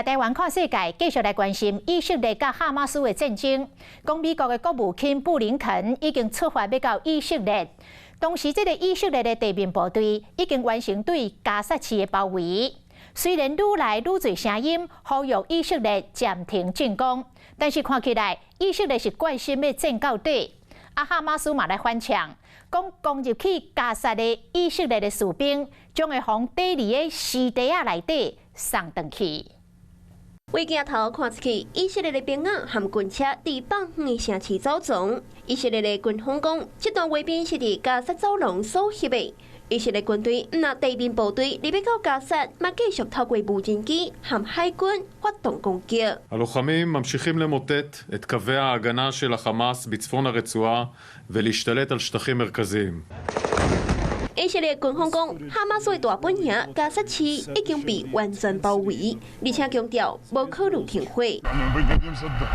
台灣看世界，繼續來關心以色列佮哈馬斯的戰爭。講美國的國務卿布林肯已經出發欲到以色列，同時這个以色列的地面部隊已經完成對加薩市的包圍。雖然愈來愈濟聲音呼籲以色列暫停進攻，但是看起來以色列是決心欲戰到底。啊，哈馬斯嘛來反嗆，講攻入去加薩的以色列的士兵，將會予綴佇个屍袋仔內底送轉去。對鏡頭看出去，以色列的兵仔和軍車佇放遠的城市走廊。以色列的軍方講，這段畫面是佇加薩走廊所翕的。以色列軍隊毋但地面部隊入欲到加薩，嘛繼續透過無人機和海軍發動攻擊。 הלוחמים ממשיכים למוטט את קווי ההגנה של החמאס בצפון הרצועה ולהשתלט על שטחים מרכזיים. 以色列軍方講，哈馬斯的大本營加薩市已經被完全包圍，而且強調無可能停火。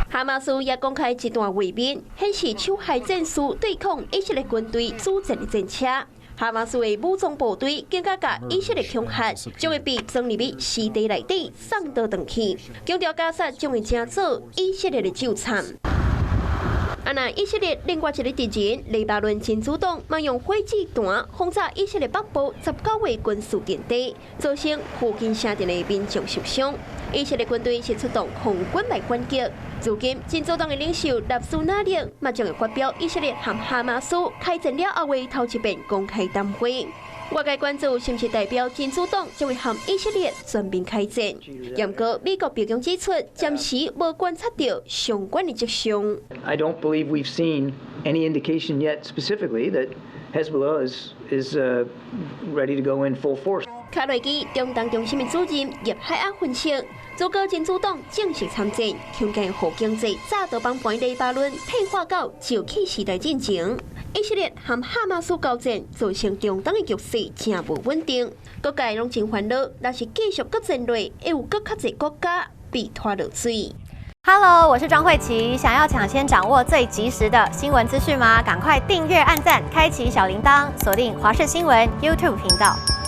哈馬斯也公開一段畫面，顯示手械戰士對抗以色列軍隊主戰的戰車。哈馬斯的武裝部隊更加共以色列恐嚇，將會被裝入去屍袋內底送倒轉去，強調加薩將會成做以色列的酒廠。啊，那以色列另外一个敵人黎巴嫩真主黨，嘛用火箭彈轟炸以色列北部19個軍事陣地，造成附近城鎮的民眾受傷。以色列軍隊是出動空軍來反擊。如今，真主黨的領袖納斯拉勒嘛將會發表以色列和哈馬斯開戰了後的頭一遍公開談話。外界關注是毋是代表真主黨將會和以色列全面開戰？不過美國白宮指出，暫時無觀察到相關的跡象。 I don't believe we've seen any indication yet specifically that Hezbollah is ready to go in full force. 卡內基中東中心的主任葉海亞分析，如果真主黨正式參戰，恐驚予經濟早就崩盤黎巴嫩退化到石器時代進前。以色列和哈馬斯交戰，造成中東的局勢誠無穩定，各界攏真煩惱。若是繼續閣戰落，會有閣較濟國家被拖落水。 Hello，我是莊慧琪。想要搶先掌握最及時的新聞資訊嗎？趕快訂閱、按讚、開啟小鈴鐺，鎖定華視新聞 YouTube 頻道。